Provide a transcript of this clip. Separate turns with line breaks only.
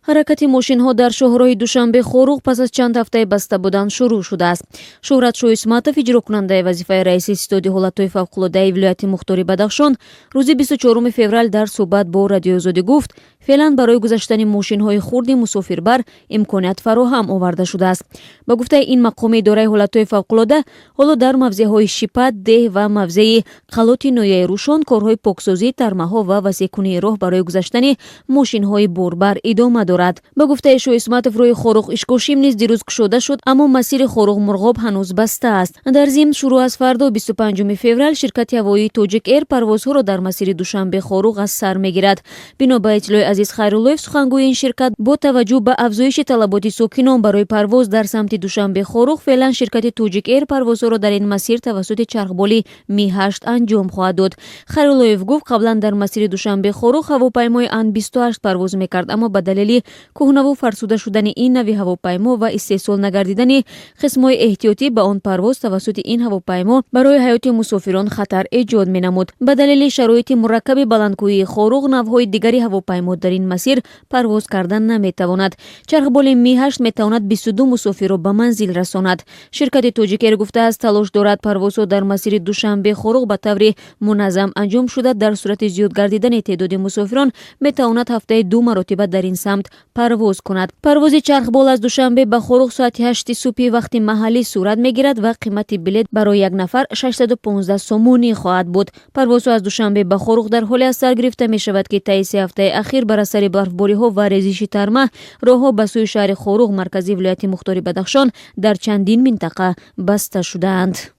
Ҳаракати мошинҳо дар шоҳроҳи Душанбе Хоруғ пас аз чанд ҳафтаи баста будан шурӯъ шудааст. Шӯҳрат Шоисматов, иҷрокунандаи вазифаи раиси ситоди ҳолатҳои фавқулодаи вилояти мухтори Бадахшон, рӯзи 24 феврал дар суҳбат бо Радиои Озодӣ гуфт, феълан барои гузаштани мошинҳои хурди мусофирбар имконият фароҳам оварда шудааст. Ба гуфтаи ин мақоми идораи ҳолатҳои фавқулода, ҳоло дар мавзеъҳои Шипат, Деҳ ва мавзеи Қалоти ноҳияи Рӯшон корҳои поксозии тармаҳо ва васеъкунии роҳ барои гузаштани мошинҳои борбар идома дорад. Ба гуфтаи Шоисматов, роҳи Хоруғ Ишкошим низ дирӯз кушода шуд, аммо масири Хоруғ Мурғоб ҳанӯз баста аст. Дар зимн, шурӯъ аз фардо, 25 феврал, ширкати ҳавоии Тоҷик Эйр парвозҳоро дар масири Душанбе Хоруғ аз сар мегирад. Бино ба иттилои Азиз Хайруллоев, сухангӯи ин ширкат, бо таваҷҷӯҳ ба афзоиши талаботи сокинон барои парвоз дар самти Душанбе Хоруғ, феълан ширкати Тоҷик Эйр парвозҳоро дар ин масир тавассути чархболи Ми-8 анҷом хоҳад дод. Хайруллоев гуфт, қаблан дар масири Душанбе Хоруғ ҳавопаймои Ан 28 парвоз мекард, аммо ба далели кӯҳнаву фарсуда шудани ин нави ҳавопаймо ва истеҳсол нагардидани қисмҳои эҳтиётӣ ба он, парвоз тавассути ин ҳавопаймо барои ҳаёти мусофирон хатар эҷод менамуд. Ба далели шароити мураккаби баландкӯҳии Хоруғ, навъҳои дигари ҳавопаймо дар ин масир парвоз кардан наметавонад. Чархболи Ми-8 метавонад 22 мусофирро ба манзил расонад. Ширкати Тоҷикэйр гуфтааст, талош дорад парвозҳо дар масири Душанбе Хоруғ ба таври муназзам анҷом шуда, дар сурати зиёд гардидани теъдоди мусофирон метавонад ҳафтаи ду маротиба дар ин самт парвоз кунад. Парвози чархбол аз Душанбе ба Хоруғ соати 8 субҳи вақти маҳаллӣ сурат мегирад ва қимати билет барои як нафар 615 сомонӣ хоҳад буд. Парвозҳо аз Душанбе ба Хоруғ дар ҳоле аз сар гирифта мешавад, ки таи 3 ҳафтаи ахир бар асари барфбориҳо ва резиши тарма роҳҳо ба сӯи шаҳри Хоруғ, маркази вилояти мухтори Бадахшон, дар чандин минтақа баста шудаанд.